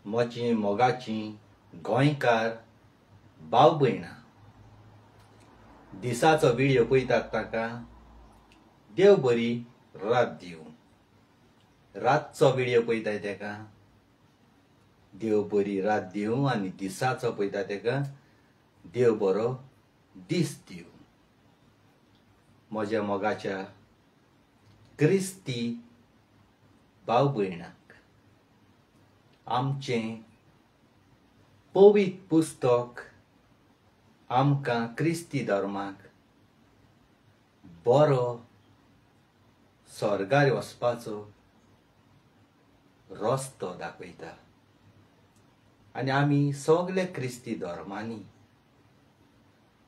म्हजी मोगाची गोंयकार भाव भयणां, दिसाचो व्हिडियो पळयतात ताका देव बरी रात दिवं, रातचो व्हिडियो पळयताय ताका देव बरी रात दिवं आनी दिसाचो पळयता ताका देव बरो दीस दिवं। म्हज्या मोगाच्या क्रिस्ती भाव भयणांक आमचें पवित्र पुस्तक आमकां क्रिस्ती धर्माक बरो स्वर्गार वचपाचो रस्तो दाखयता आनी आमी सगळे क्रिस्ती धर्मांनी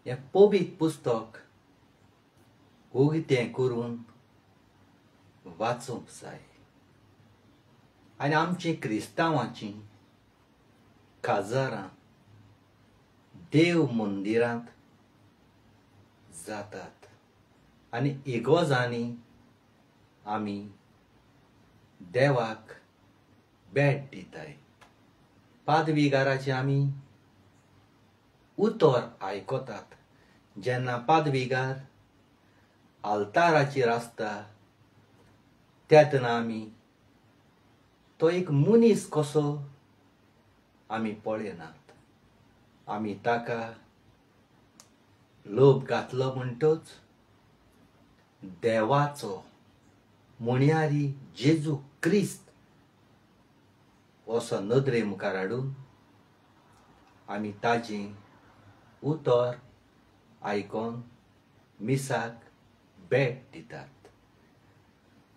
हें पवित्र पुस्तक उगतें करून वाचूंक जाय आनी आमची क्रिस्तांवाची काजारां देव मंदिरांत जातात आनी इगोजांनी आमी देवाक भेट दिताय। पादविगाराचें आमी उतर आयकतात। जेन्ना पादविगार आल्ताराचेर आसता तेन्ना आमी तो एक मनीस कसो आमी पळयनात, आमी ताका लोभ घातलो म्हणटच देवाचो म्हणयारी जेजू क्रिस्त असो नदरे मुखार हाडून आमी ताजें उतर आयकोन मिसाक भेट दितात।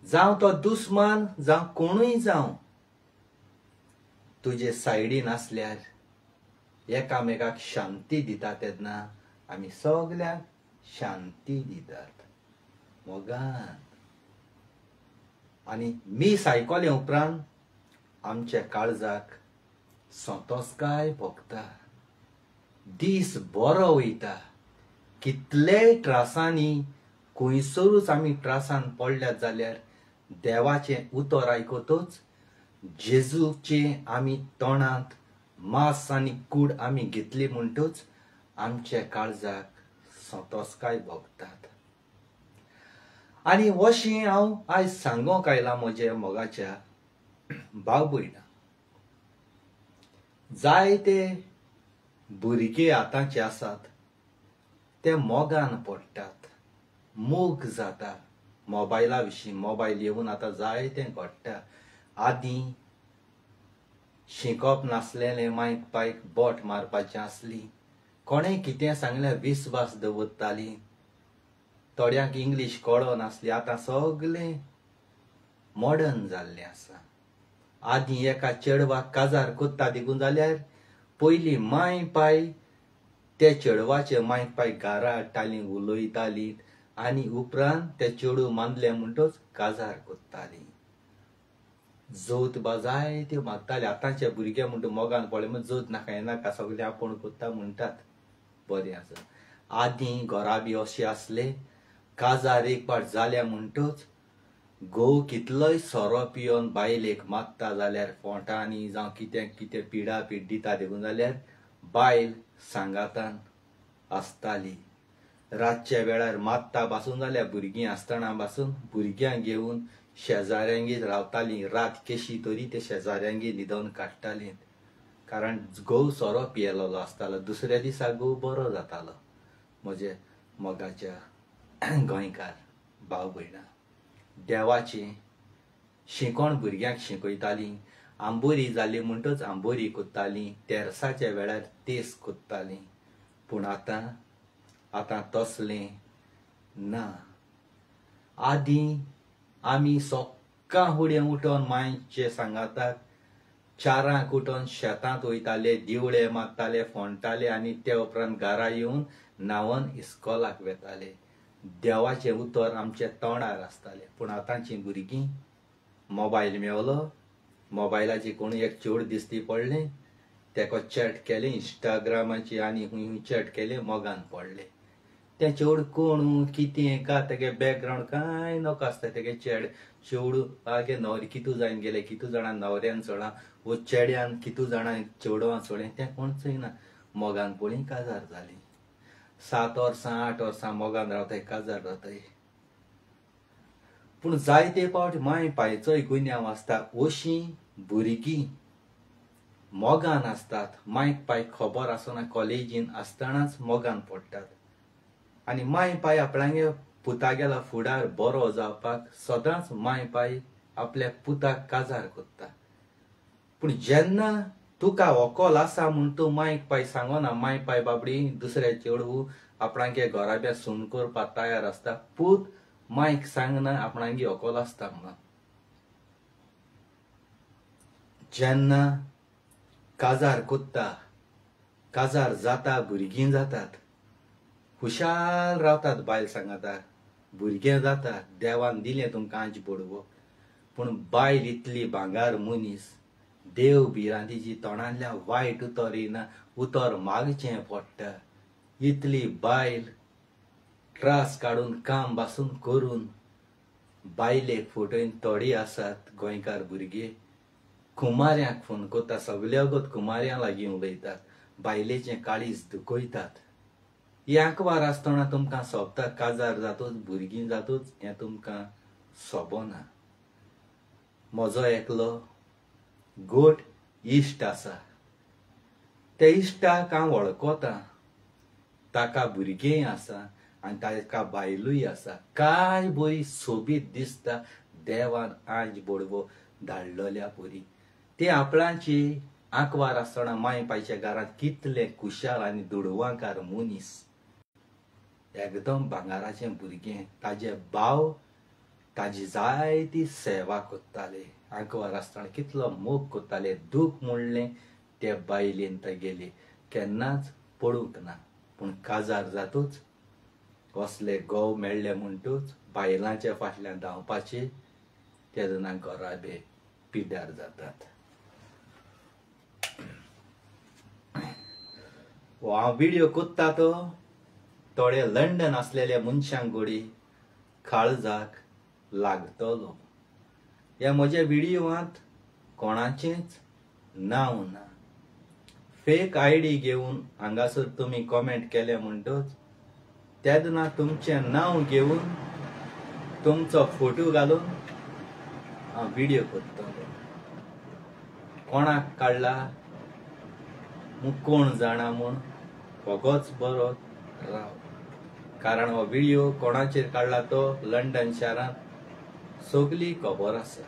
जावं तो दुस्मान जावं कोणूय जावं तुजे सायडीन आसल्यार एकामेकाक शांती दिता तेन्ना आमी सगल्यांक शांती दितात मोगान। आनी मीस आयकले उपरांत आमच्या काळजाक संतोसकाय भोगता, दीस बरो वयता। कितले त्रासांनी खंयसरूच आमी त्रासान पडल्यात जाल्यार देवाचें उतर आयकतच जेजूचें आमी तोंडांत मांस आनी कूड आमी घेतली म्हणटच आमच्या काळजाक संतोसकाय भोगतात। आनी अशें हांव आयज सांगोंक आयलां म्हज्या मोगाच्या भाव भयणां, जायते भुरगे आतांचे आसात ते मोगान पडटात, मोग जाता मोबायला विशीं। मोबायल येवन आतां जायतें घडटा। आदीं शिकप नासलेलें मायक पायक बोट मारपाचें आसली, कोणें कितें सांगल्यार विस्वास दवरताली, थोड्यांक इंग्लीश कळो नासली। आतां सगळें मॉडर्न जाल्लें आसा। आदीं एका चेडवाक काजार कोत्ता देखून जाल्यार पयलीं माय पाय ते चेडवाचे माय पाय घरा हाडटालीं, उलयतालीं आनी उपरांत ते चेडूं मानलें म्हणटच काजार कोत्तालीं। जोत बा जायत्यो मागताले। आतांचे भुरगे म्हणटा मोगान पळय म्हण जोत नाका हें नाका सगळें आपूण कोत्ता म्हणटात, बरें आसा। आदीं घरा बी अशें आसलें, काजार एक फावट जाल्या म्हणटच घोव कितलोय सोरो पिवन बायलेक मारता जाल्यार फोंटांनी जावं कितें कितें पिडा पीड दिता देखून जाल्यार बायल सांगातान आसताली। रातच्या वेळार मारता बासून जाल्यार भुरगीं आसतना बासून भुरग्यांक घेवन शेजाऱ्यांगेर रावतालीं। रात केशी तरी ते शेजाऱ्यांगेर न्हिदोवन काडटालीं, कारण घोव सोरो पियेलोलो आसतालो। दुसऱ्या दिसा घोव बरो जातालो। म्हजे मोगाच्या गोंयकार भाव भयणां, देवाचें शिकोण भुरग्यांक शिकयतालीं। आंबोरी जाली म्हणटच आंबोरी कोत्तालीं, तेरसाच्या वेळार तेस कोत्तालीं। पूण आतां आतां तसलें ना। आदीं आमी सकाळ फुडें उठोन मांयचे सांगाताक चारांक उठोन शेतांत वयताले, दिवळे मारताले, फोंडटाले आनी ते उपरांत घरा येवन न्हांवन इस्कोलाक वेताले। देवाचें उतर आमच्या तोंडार आसतालें। पूण आतांचीं भुरगीं मोबायल मेवलो, मोबायलाची कोण एक चेड दिसती पडलें तेका चॅट केलें, इंस्टाग्रामाची आनी खूंय खूंय चॅट केलें, मोगान पडलें। तें चेड कोण कितें का तेगे बॅकग्रावंड कांय नाका आसता, तेगे चेड चेडूं आगे न्हवरे कितू जायन गेले, कितू जाणां न्हवऱ्यान सोडा वो चेड्यान कितू जाणां चेडवां सोडलें तें कोण चोयना. मोगान पळय काजार जाली, 7 वर्सां 8 वर्सां मोगान रावताय, काजार जाताय. पूण जायते फावट माय पायचोय गुन्यांव आसता. अशीं भुरगीं मोगान आसतात, मायक पायक खबर आसना, कॉलेजीन आसतनाच मोगान पडटात आनी माय पाय आपणागे पुतागेलो फुडार बरो जावपाक सदांच माय पाय आपल्या पुताक काजार करता. पूण जेन्ना तुका व्हंकल आसा म्हूण तूं मायक पाय सांगना, माय पाय बाबडी दुसऱ्या चेडूं आपणागे घराब्या सून करपाक तयार आसता, पूत मायक सांगना आपणागे व्हंकल आसता म्हणून. जेन्ना काजार कोत्ता, काजार जाता, भुरगीं जातात, खुशाल रावतात, बायल सांगता भुरगें जाता, देवान दिलें तुमकां आंज बडवो. पूण बायल इतली भांगार मनीस, देव भिरांतीची, तोंडांतल्यान वायट उतर येना, उतर मागचें पडटा. इतली बायल त्रास काडून काम बासून करून बायलेक फटोवन थोडी आसात गोंयकार भुरगे कुमाऱ्यांक फोन करता, सगळे अगत कुमाऱ्यां लागीं उलयतात, बायलेचें काळीज दुखयतात. हें आंकवार आसतना तुमकां सोबता, काजार जातूच भुरगीं जातूच हें तुमकां सोबना. म्हजो एकलो गोट इश्ट आसा, त्या इश्टाक हांव वळखता, ताका भुरगेंय आसा आनी ताका बायलूय आसा. काय बरी सोबीत दिसता, देवान आंज बडवो धाडलेल्या परी. ते आपणाची आंकवार आसतना माय पायच्या घरांत कितले खुशाल आनी दुडवांकार मनीस, एकदम भांगाराचें भुरगें. ताजे भाव ताजी जायती सेवा करताले, आंकवार आसतना कितलो मोग करताले. दूख म्हणलें ते बायलेन तागेली केन्नाच पडूंक ना. पूण काजार जातूच कसले घोव मेळ्ळे म्हणटूच बायलांच्या फाटल्यान धांवपाचे, तेन्ना घराबे पिड्ड्यार जातात. हांव व्हिडियो कोत्ता तो थोडे लंडन आसलेल्या मनशांक गोडी काळजाक लागतलो. ह्या म्हज्या व्हिडियोंत कोणाचेंच नांव ना. फेक आयडी घेवन हांगासर तुमी कॉमेंट केले म्हणटच तेन्ना तुमचें नांव घेवन तुमचो फोटो घालून हांव व्हिडियो करतलो. कोणाक काडला म्हूण कोण जाणा म्हूण फोगोच बरो राव, कारण हो व्हिडियो कोणाचेर काडला तो लंडन शारांत सगली खबर आसा.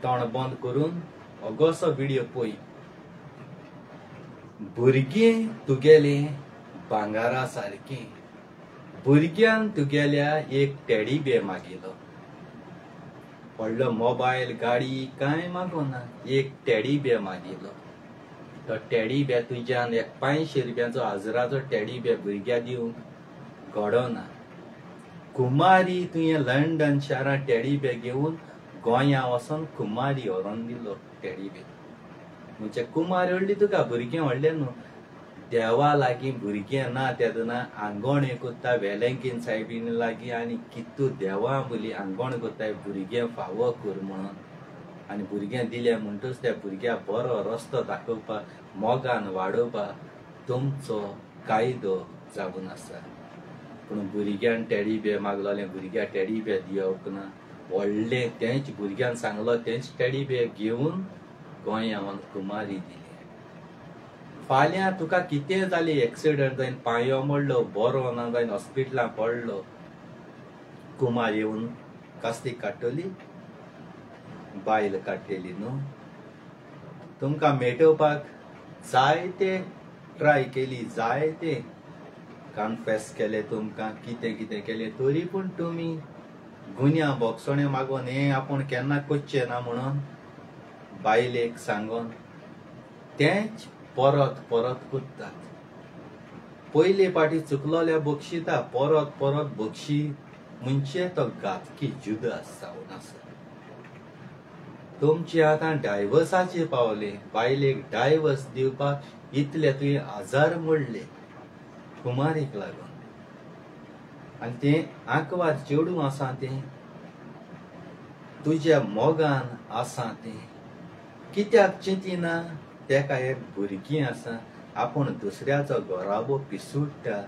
तोंड बंद करून अगोसो व्हिडियो पळय. भुरगीं तुगेलें भांगारा सारकें, भुरग्यान तुगेल्या एक टेडी बेर मागिलो, व्हडलो मोबायल गाडी कांय मागोना, एक टेडी बेर मागिलो. तो टेडी बेर तुज्यान एक 500 रुपयांचो हजराचो टेडी बेर भुरग्याक दिवंक घडना. कुमारी तुवें लंडन शारांत टेडी बेर घेवन गोंया वचोन कुमारी व्हरोन दिलो टेडी बेर. म्हणजे कुमारी व्हडली तुका, भुरगें व्हडलें न्हू. देवा लागीं भुरगें ना तेन्ना आंगोण करता वेलेंकीन सायबीन लागीं आनी कितू देवा बोली आंगोण करताय भुरगें फावो कर म्हणून. आनी भुरगें दिलें म्हणटच त्या भुरग्याक बरो रस्तो दाखोवपाक, मोगान वाडोवपाक तुमचो कायदो जावन आसा. पूण भुरग्यान टेडी बेर मागलोलें, भुरग्याक टेडी बेर दिवप ना. व्हडलें तेंच भुरग्यान सांगलो तेंच टेडी बेर घेवन गोंया कुमारी दिली. फाल्यां तुका कितें जालें, एक्सिडंट जायन पांयो मोडलो, बरो ना जायन हॉस्पिटलां पडलो, कुमार येवन कास्तीक काडटली, बायल काडटली न्हू. तुमकां मेटोवपाक जायते ट्राय केली, जायते कन्फेस केले तुमकां, कितें कितें केलें, तरी पूण तुमी गुन्यांव बोगसणें मागून हें आपूण केन्ना करचें ना म्हणून बायलेक सांगून तेंच परत परत करतात. पयले पाटी चुकलोल्या बक्षिता, परत परत बक्षी म्हणजे तो घातकी जुदास जावन आसा. तुमचे आतां डायवर्साचे पावले, बायलेक डायवर्स दिवपाक इतले तुवें हजार मोडले कुमारीक लागून. आनी तें आंकवार चेडूं आसा तें तुज्या मोगान आसा तें कित्याक चिंतिना तेका एक भुरगीं आसा आपूण दुसऱ्याचो घराबो पिसुडटा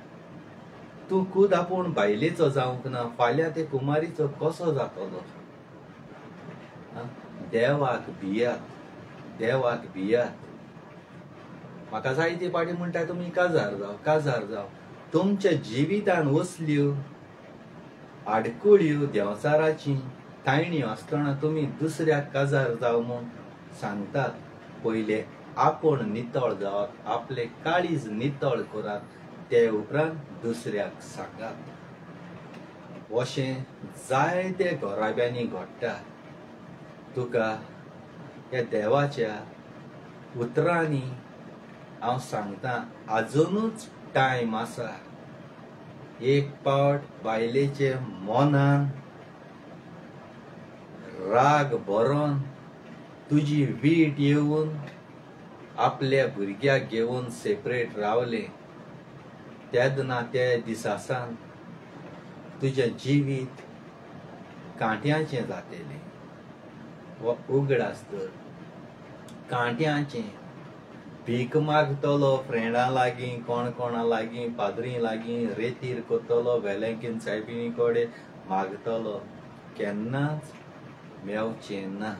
तूं खूद आपूण बायलेचो जावंक ना फाल्यां ते कुमारीचो कसो जातलो देवाक भियात देवाक भियात म्हाका जायते पाटी म्हणटा तुमी काजार जाव काजार जाव तुमच्या जिवितान वसल्यो आडकुळ्यो देंवचाराची तायण्यो आसतना तुमी दुसऱ्याक काजार जाव म्हूण सांगतात पयले आपूण नितळ जावात आपले काळीज नितळ करात ते उपरांत दुसऱ्याक सांगात अशें जायते घराब्यांनी घडटा तुका ह्या देवाच्या उतरांनी हांव सांगता आजुनूच टायम आसा एक पावट बायलेचे मनान राग भरोन तुजी वीट येवन आपल्या भुरग्याक घेवन सेपरेट रावले तेन्ना ते दिसा सान तुजें जिवीत कांट्याचें जातलें हो उगडास दवर कांट्याचें भीक मागतलो फ्रेंडां लागीं कोण कोणा लागीं पाद्री लागीं रेतीर करतलो वेलेंकीन सायबिणी कडेन मागतलो केन्नाच मेवचें ना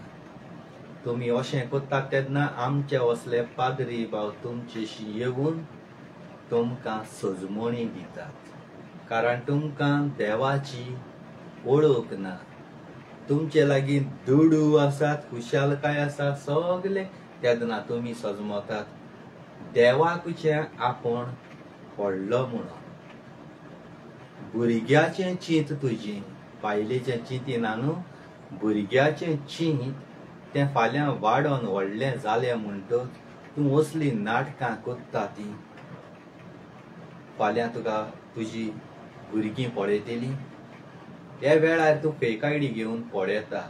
तुमी अशें करतात तेन्ना आमचे असले पाद्री भाव तुमचेशी येवन तुमकां सजमणी दितात कारण तुमकां देवाची वळख ना तुमचे लागीं दुडू आसात खुशालकाय आसा सगळे तेन्ना तुमी सजमतात देवाकूच आपूण पडलो म्हणून भुरग्याचें चींत तुजें बायलेचें चिंतिना न्हू भुरग्याचें चींत तें फाल्यां वाडोन व्हडलें जालें म्हणटच तूं असलीं नाटकां करता तीं फाल्यां तुका तुजी भुरगीं पळयतलीं ह्या वेळार तूं फेक आयडी घेवन पळयता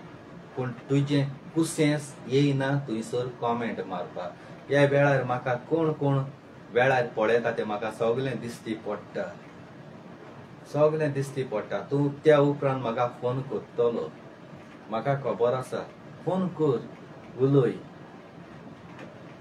पूण तुजें कुसेंस येयना थंयसर कॉमेंट मारपाक ह्या वेळार म्हाका कोण कोण वेळार पळयता तें म्हाका सगळें दिश्टी पडटा सगळें दिश्टी पडटा तूं त्या उपरांत म्हाका फोन करतलो म्हाका खबर आसा फोन कर उलय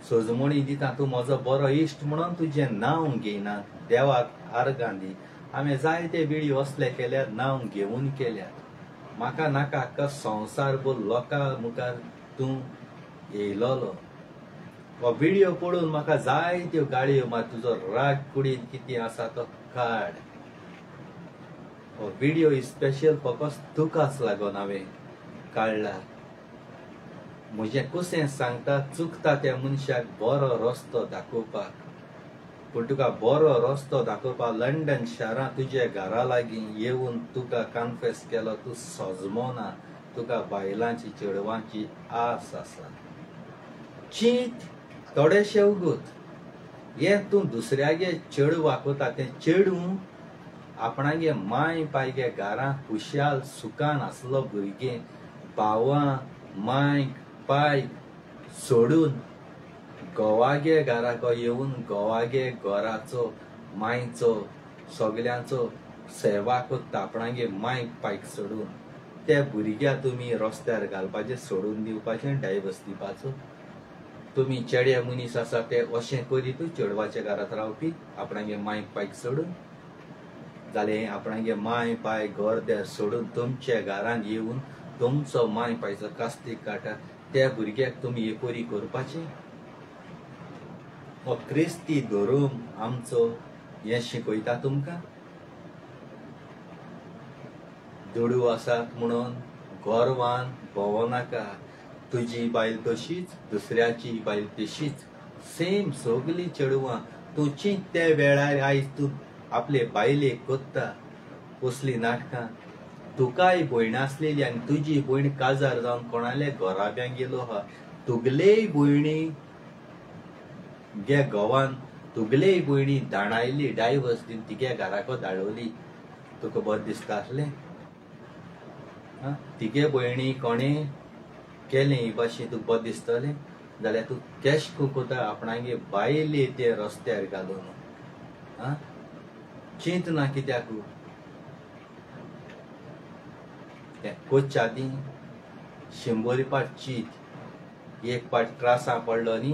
सजमणी दिता तूं म्हजो बरो इश्ट म्हणून तुजें नांव घेयना देवाक आर्गां दी हांवें जायते विडियो असले केल्यात नांव घेवन केल्यात म्हाका नाका आख्खा संवसार भर लोकां मुखार तूं येयलोलो हो विडियो पळोवन म्हाका जायत्यो गाळयो मार तुजो राग कुडीन कितें आसा तो काड हो विडियो स्पेशल फकत तुकाच लागून हांवें काडला म्हजें कशें सांगता चुकता त्या मनशाक बरो रस्तो दाखोवपाक पूण तुका बरो रस्तो दाखोवपाक लंडन शारांत तुज्या घरा लागीं येवन तुका कन्फेस केलो तूं सजमोना तुका बायलांची चेडवांची आस आसा चींत थोडेशें उगत हें तूं दुसऱ्यागे चेडवाक वता तें चेडूं आपणागे माय पायगे घरां खुशाल सुखान आसलो भुरगें भावां मायक पायक सोडून गोवागे घराक येवन गोवागे घराचो मायचो सगल्यांचो सेवा करता आपणागे मायक पायक सोडून त्या भुरग्या तुमी रस्त्यार घालपाचें सोडून दिवपाचें डायवर्स दिवपाचो तुमी चेडे मनीस आसा ते अशें करीत चेडवाच्या घरांत रावपी आपणागे मायक पायक सोडून जालें आपणागे माय पाय घर दार सोडून तुमच्या घरांत येवन तुमचो माय पायचो कास्तीक काडटा त्या भुरग्याक तुमी एकोरी करपाचें हो क्रिस्ती धर्म आमचो हें शिकयता तुमकां दुडू आसात म्हणून गर्वान भोंवनाका तुजी बायल तशीच दुसऱ्याची बायल तशीच सेम सगळीं चेडवां तूं चिंत त्या वेळार आयज तूं आपले बायलेक करता असलीं नाटकां तुकाय भयण आसलेली आनी तुजी भयण काजार जावन कोणाल्या घराब्यांक गेलो आहा तुगलेय भयणी गे घोवान तुगलेय भयणी दाणायली डायवर्स दिवन तिगे घराको धाडवली तुका बरें दिसता आसलें तिगे भयणी कोणें केलें ही भाशेन तुका बरें दिसतलें जाल्यार तूं कॅश कोता आपणागे बायले ते रस्त्यार घालून आं चिंत ना कित्याक तें कोच्या आदीं 100 पाट चीत, एक पाट त्रासां पडलो न्ही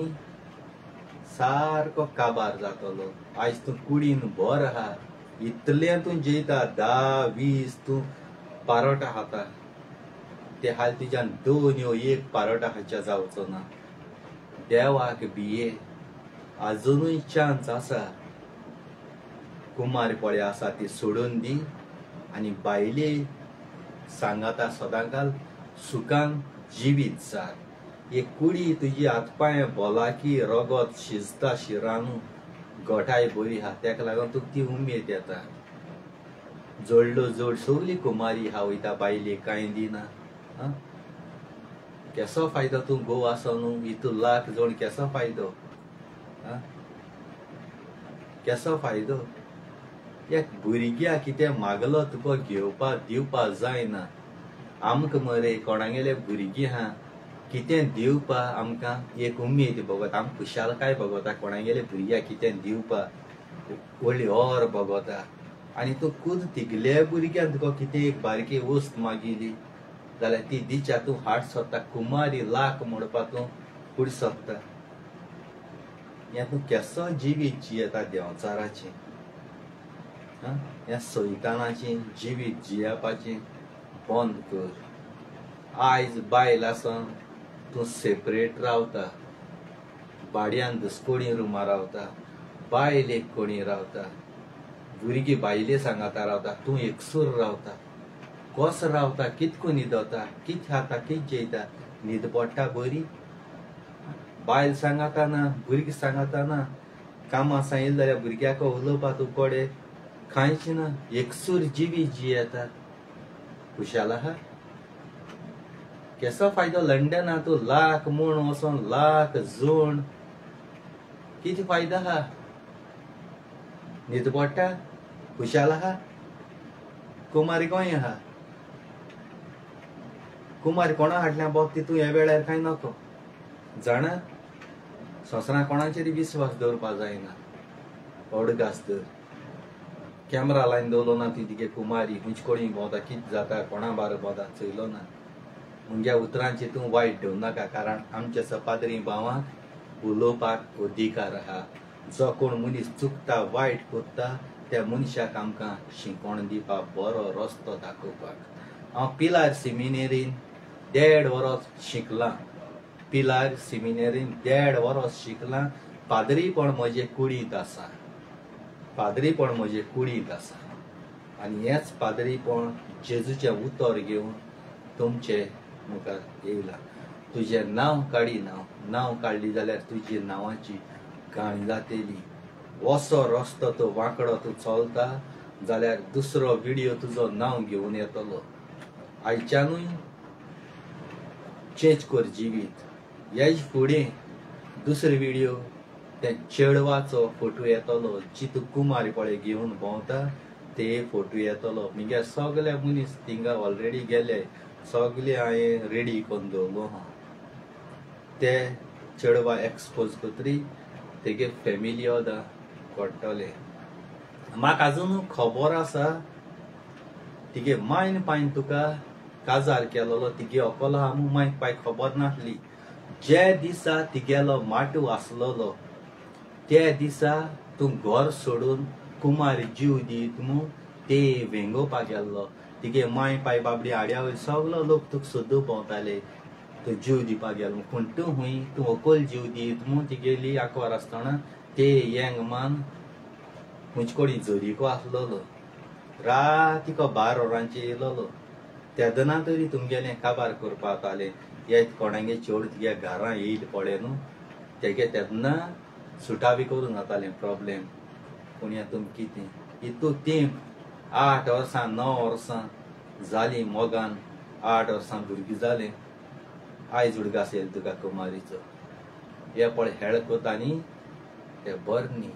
सारको काबार जातलो। आयज तूं कुडीन बरो आहा, इतलें तूं जेयता, 10 20 तूं पारोटा खाता, ते हाल तुज्यान 2 यो 1 पारोटा खायच्या जावचो ना। देवाक भिये, आजुनूय चान्स आसा। कुमार पळय आसा ती सोडून दी आनी बायले सांगाता सदांकाल सुखान जिवीत सार। एक कुडी तुजी हातपांय भलाकी रगत शिजता शिरानू, गोठाय बरी आहा, तेका लागून तुका ती उमेद येता। जोडलो जोड सगली कुमारी आहा वयता, बायले कांय दिना। केसो फायदो तूं घोव आसो न्हू, इतू लाख जोड केसो फायदो? केसो फायदो? एक भुरग्या कितें मागलो तुका घेवपा दिवपा जायना। आमकां मरे कोणागेले भुरगीं आहा कितें दिवपा आमकां एक उमेद भोगता, आमकां खुशालकाय भोगता, कोणागेले भुरग्याक कितें दिवपा व्हडली ओर भोगता। आनी तूं खुद तिगले भुरग्यान तुका कितें एक बारकी वस्त मागिली जाल्यार ती दिच्या तूं हाड सोदता, कुमारी लाख म्हणपा तूं फुडें सोदता। हें तूं केसो जिवीत जियेता देंवचाराचें, ह्या सैतानाचें जिवीत जियेवपाचें बंद कर। आयज बायल आसून तूं सेपरेट रावता, भाड्यान दुसकोडी रुमार रावता, बायल एक कोणी रावता, भुरगीं बायले सांगाता रावता, तूं एकसूर रावता। कसो रावता, कितको न्हिदता, कित खाता, कित जेयता, न्हीद पडटा बरी? बायल सांगाता ना, भुरगीं सांगाता ना, कामां सांगिल्लें जाल्यार भुरग्याक उलोवपा तूं कोडे कांयच ना, एकसूर जिवीत जियेता। खुशाल आहा? केसो फायदो लंडना तूं लाख म्हूण वचोन लाख जोण, कितें फायदो आहा? न्हीद पडटा? खुशाल आहा? कुमारी गोंय आहा, कुमारी कोणा हाडल्या बाब ती तूं ह्या वेळार कांय नको जाणा। संवसारांत कोणाचेर विस्वास दवरपा जायना, अडगास दर। कॅमरा लायन दवरलो ना ती तिगे कुमारी खंयचे कडेन भोंवता, कितें जाता, कोणा बारा भोंवता चोयलो ना। मुगे उतरांचे तूं वायट दवर नाका, कारण आमच्या सपादरी भावांक उलोवपाक अधिकार आहा। जो कोण मनीस चुकता वायट करता त्या मनशाक आमकां शिकवण दिवपाक, बरो रस्तो दाखोवपाक। हांव पिलार सिमिनेरीन 1.5 वरस शिकलां, पिलार सिमिनेरीन 1.5 वरस शिकलां। पाद्रीपण म्हजे कुडींत आसा, पाद्रीपण म्हजे कुडींत आसा आनी हेंच पाद्रीपण जेजूचें उतर घेवन तुमचे मुखार येयलां। तुजें नांव काडिना, नांव काडली जाल्यार तुजी नांवाची घाण जातली। असो रस्तो तूं वांकडो तूं चलता जाल्यार दुसरो विडियो तुजो नांव घेवन येतलो। आयच्यानूय चेंज कर जिवीत। हेज फुडें दुसरो विडियो त्या चेडवाचो फोटो येतलो, जी तूं कुमारी पळय घेवन भोंवता ते फोटो येतलो। मुगे सगळे मनीस थिंगा ऑलरेडी गेले, सगळे हांवें रेडी करून दवरलो आहा। ते चेडवा एक्सपोज करतरी तेगे फॅमिली ओदा कळटले। म्हाका आजून खबर आसा तिगे मायन पायन तुका काजार केलोलो, तिगे अकल आहा म्हूण मायन पाय खबर नासली। जे दिसा तिगेलो माटू आसलेलो त्या दिसा तूं घर सोडून कुमार जीव दीत म्हूण ते वेंगोवपाक गेल्लो। तिगे माय पाय बाबडी आड्या वयर सगलो लोक तुका सोदूंक भोंवताले, तूं जीव दिवपाक गेलो पूण तूं हुंय तूं व्हंकल जीव दीत म्हूण तिगेली आंकवार आसतना ते यंग मान खंयचे कडेन झरीको आसलेलो, रातीको 12 वरांचेर येयलेलो। तेदना तरी तुमगेलें काबार करपाक जातालें। हे कोणागे चेडूं तुगे घरां येयले पळय न्हू तेगे तेन्ना सुटावी करूंक जातालें प्रोब्लेम। पूण हें तुमी कितें इतू तेंप 8 वर्सां 9 वर्सां जालीं मोगान, 8 वर्सां भुरगीं जालें, आयज उडगास येयलो तुका कुमारीचो। हे पळय हेळ कोता न्ही ते बरें न्ही।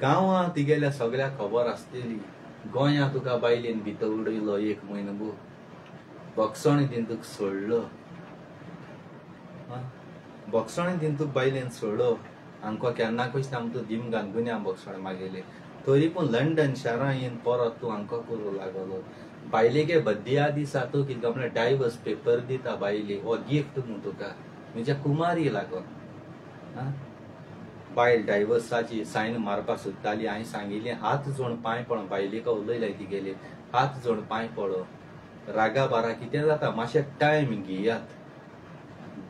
गांवां तिगेल्या सगळ्याक खबर आसतली। गोंया तुका बायलेन भितर उडयलो 1 म्हयनो भर, बक्षण दिन तुका सोडलो, बक्षण दिन तुका बायलेन सोडलो। आमकां केन्ना कशें आमकां दिमगान गुन्यांव बक्षण मागयलें, तरी पूण लंडन शारां येवन परत तूं आमकां करूं लागलो। बायलेगे बद्दिया दिसा तूं कितें म्हळ्यार डायवर्स पेपर दिता बायले, हो गिफ्ट म्हूण तुका म्हणजे कुमारी लागून. बायल डायवर्साची सायन मारपाक सोदताली. हांवें सांगिल्लें हात जोड पांय पडो, बायलेक उलयलें तिगेले हात जोड पांय पडो, रागा बारा कितें जाता मातशें टायम घेयात.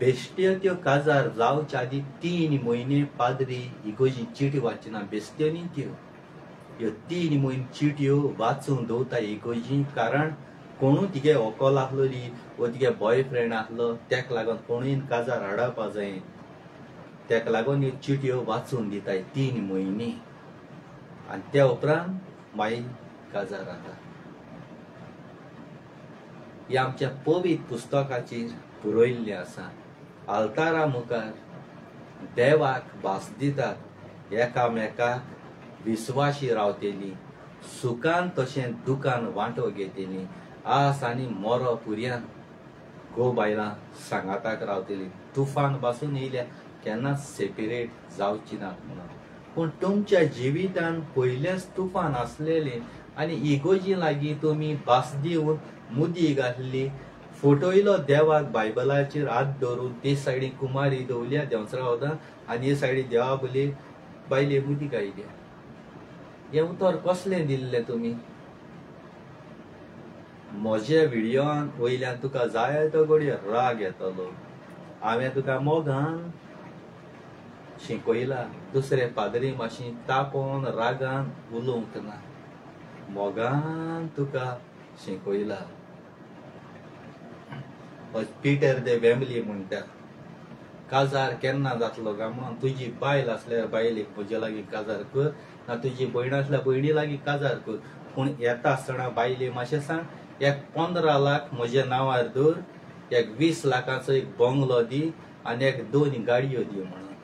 बेश्ट्यो त्यो काजार जावच्या आदी 3 म्हयने पाद्री इगोजी चिटी वाचिना, बेश्ट्यो न्ही त्यो, ह्यो 3 म्हयने चिटयो वाचून दवरता इगोजी, कारण कोणूय तिगे व्हंकल आसलोली वो तिगे बॉयफ्रेंड आसलो तेका लागून कोणूय काजार हाडपा जाय, तेका लागून ह्यो चिटयो वाचून दिताय 3 म्हयने आनी त्या उपरांत मागीर काजार जाता. हें आमच्या पवित्र पुस्तकाचेर पुरयल्लें आसा. आल्तारा मुखार देवाक भास दितात, एकामेकाक विस्वाशी रावतली, सुखान तशें दुखान वांटो घेतली, आस आनी मोरो पुरयान गो बायलां सांगाताक रावतली, तुफान पासून येयल्या केन्नाच सेपरेट जावची नात म्हणून. पूण तुमच्या जिवितान पयलेंच तुफान आसलेलें आनी इगोजी लागीं तुमी भास दिवन मुदी घातली, फोटोयलो देवाक बायबलाचेर हात दवरून, ते सायडीन कुमारी दवरल्या देंवचारा वता आनी हे सायडीन देवा बोले बायले मुदी गायल्या. हें उतर कसलें दिल्लें तुमी? म्हज्या विडियोन वयल्यान तुका जाय तो घडये राग येतलो. हांवें तुका मोगान शिकयला, दुसरे पाद्री मातशी तापोन रागान उलोवंक ना, मोगान तुका शिकयला. पीटर दे फॅमिली म्हणटा काजार केन्ना जातलो काय म्हणून, तुजी बायल आसल्यार बायलेक म्हजे लागीं काजार कर, ना तुजी भयण आसल्यार भयणी लागीं काजार कर, पूण येता आसतना बायले मातशें सांग, एक 15 लाख म्हज्या नांवार दवर, एक 20 लाखाचो एक बंगलो दी आनी एक 2 गाडयो दी म्हणून.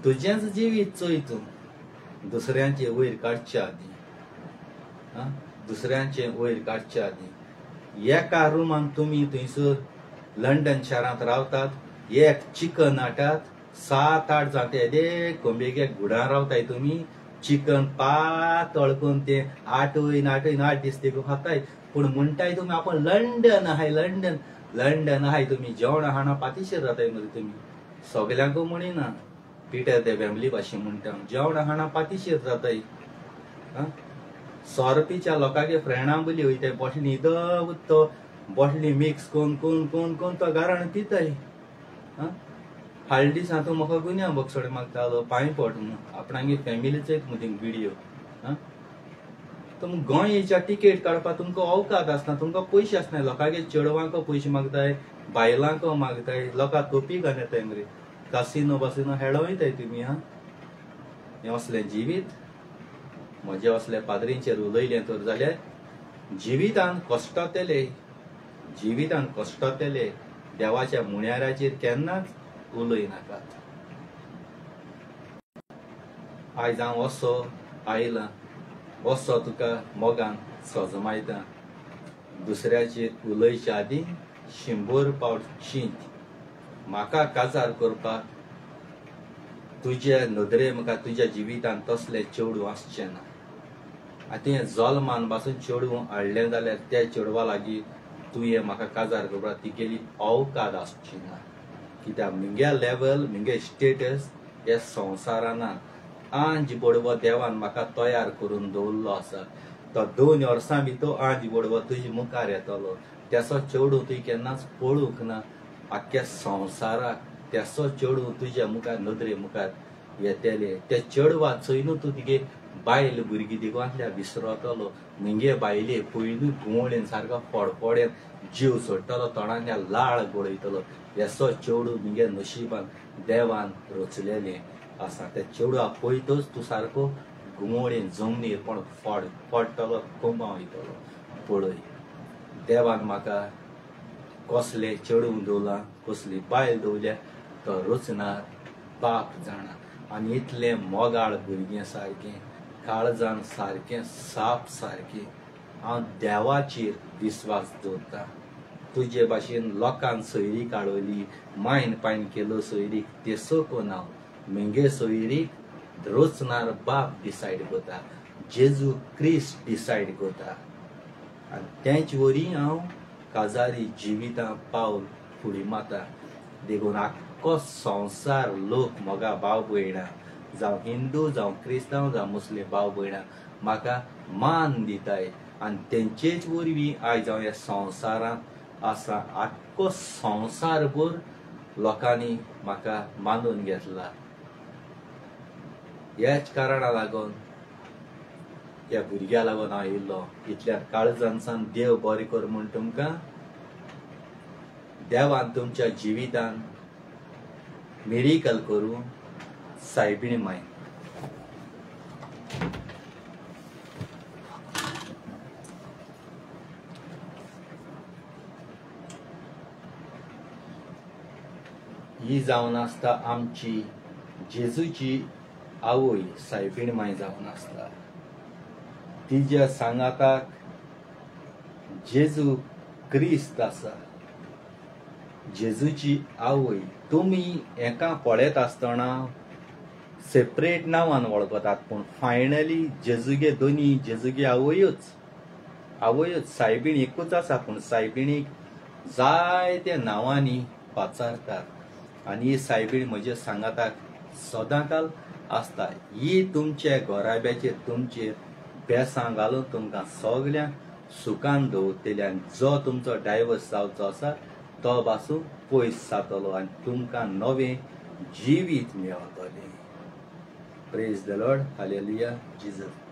तुजेंच जिवीत चोय तूं, दुसऱ्यांचे वयर काडचे आदीं, दुसऱ्यांचे वयर काडचे आदीं. एका रुमान तुमी थंयसर लंडन शारांत रावतात, एक चिकन हाडटात, 7-8 जाण ते कोंबयेक गुडान रावताय तुमी, चिकन पातळ करून तें आटयन आटयन 8 दीस ते खाताय, पूण म्हणटाय तुमी आपण लंडन आहाय, लंडन लंडन आहाय. तुमी जेवणां खाणां पातिशेर जाताय मरे तुमी, सगल्यांकू म्हणिना, पीटर ते फॅमिली भाशेन म्हणटा, जेवणां खाणां पातिशेर जाताय. सोरपीच्या लोकांगे फ्रेंडां बोली वयताय, बॉटली तो बॉटली मिक्स करून करून करून करून तो घरान पिताय. हाडले दिसा तूं म्हाका गुन्यांव बक्षोडे मागतालो, पांय पड म्हूण आपणागे फॅमिलीचो एक म्हजे विडियो. तुम गोंयच्या टिकेट काडपाक तुमकां अवकात आसना, तुमकां पयशे आसना, लोकांगे चेडवांक पयशे मागताय, बायलांक मागताय, लोकांक तोपी घालून येताय मरे, कासिनो बासिनो हेडो वयताय तुमी. हा, हें असलें जिवीत म्हजे असल्या पाद्रींचेर उलयलें तर जाल्यार जिवितान कश्टतले, जिवितान कश्टतले. देवाच्या मुण्याराचेर केन्नाच उलय नाकात. आयज हांव असो आयलां, असो तुका मोगान सजमायता. दुसऱ्याचेर उलयच्या आदीं 100 पावट चिंत. म्हाका काजार करपाक तुज्या नदरे म्हाका तुज्या जिवितान तसलें चेडूं आसचें ना. आनी तुवें जल्मान पासून चेडूं हाडलें जाल्यार त्या चेडवा लागीं तुवें म्हाका काजार करपाक तिगेली अवकाद आसची ना. कित्याक म्हगे लेवल, म्हगे स्टेटस हे संवसाराना आंज बडवो देवान म्हाका तयार करून दवरलो आसा. तो 2 वर्सां भितर आंज बडवो तुजे मुखार येतलो, तेसो चेडूं तुवें केन्नाच पळोवंक ना. आख्ख्या संवसाराक तेसो चेडूं तुज्या मुखार नदरे मुखार येतले. त्या चेडवा चोयनू तूं तिगे बायल भुरगीं देखून विसरतलो. म्हगे बायले पयलू घुंवळेन सारको फडफडेन जीव सोडटलो, तोंडांतल्यान लाळ गळयतलो. येसो चेडूं म्हगे नशिबान देवान रचलेलें आसा. त्या चेडवा पळयतच तूं सारको घुंवळेन जमनीर पण फड पडटलो, कोंबा वयतलो. पळय देवान म्हाका कसले चेडूं दवरलां, कसली बायल दवरल्या तो रचणार बाप जाणा. आनी इतलें मोगाळ भुरगें सारकें, काळजान सारकें साप सारकें हांव देवाचेर विस्वास दवरता. तुजे भाशेन लोकान सोयरीक हाडवली, मायन पायन केलो सोयरीक, तेसो कोन हांव म्हगे सोयरीक रचणार बाप डिसायड करता, जेजू क्रिस्ट डिसायड करता. आनी तेंच वरी हांव काजारी जिवितां पावल फुडें मारता. देखून आख्खो संवसार लोक म्हगा भाव भयणां, जावं हिंदू जावं क्रिस्तांव जावं मुस्लीम भाव भयणां म्हाका मान दिताय. आनी तेंचेच वरवीं आयज हांव ह्या संवसारांत आसा. आख्खो संवसारभर लोकांनी म्हाका मानून घेतला. ह्याच कारणा लागून ह्या भुरग्या लागून हांव येयल्लो. इतल्यान काळजानसान देव बरें कर म्हूण तुमकां. देवान तुमच्या जिवितान मिरिकल करूं. सायबिणी माय. ही जावन आसता आमची जेजूची आवय सायबीण माय जावन आसता. तिज्या सांगाताक जेजू क्रिस्त आसा. जेजूची आवय तुमी एका पळयत आसतना सेपरेट नांवान वळखतात, पूण फायनली जेजूगे दोनी जेजूगे आवयूच आवयूच. सायबीण एकूच आसा, पूण सायबिणीक जायत्या नांवांनी पाचारतात. आनी ही सायबीण म्हज्या सांगाताक सदांकाल आसता. ही तुमच्या घराब्याचेर तुमचेर बेसां घालून तुमकां सगल्यांक सुखान दवरतली. आनी जो तुमचो डायवर्स जावचो आसा तो बासून पयस जातलो आनी तुमकां नवें जिवीत मेळटलें. Praise the Lord. Hallelujah. Jesus.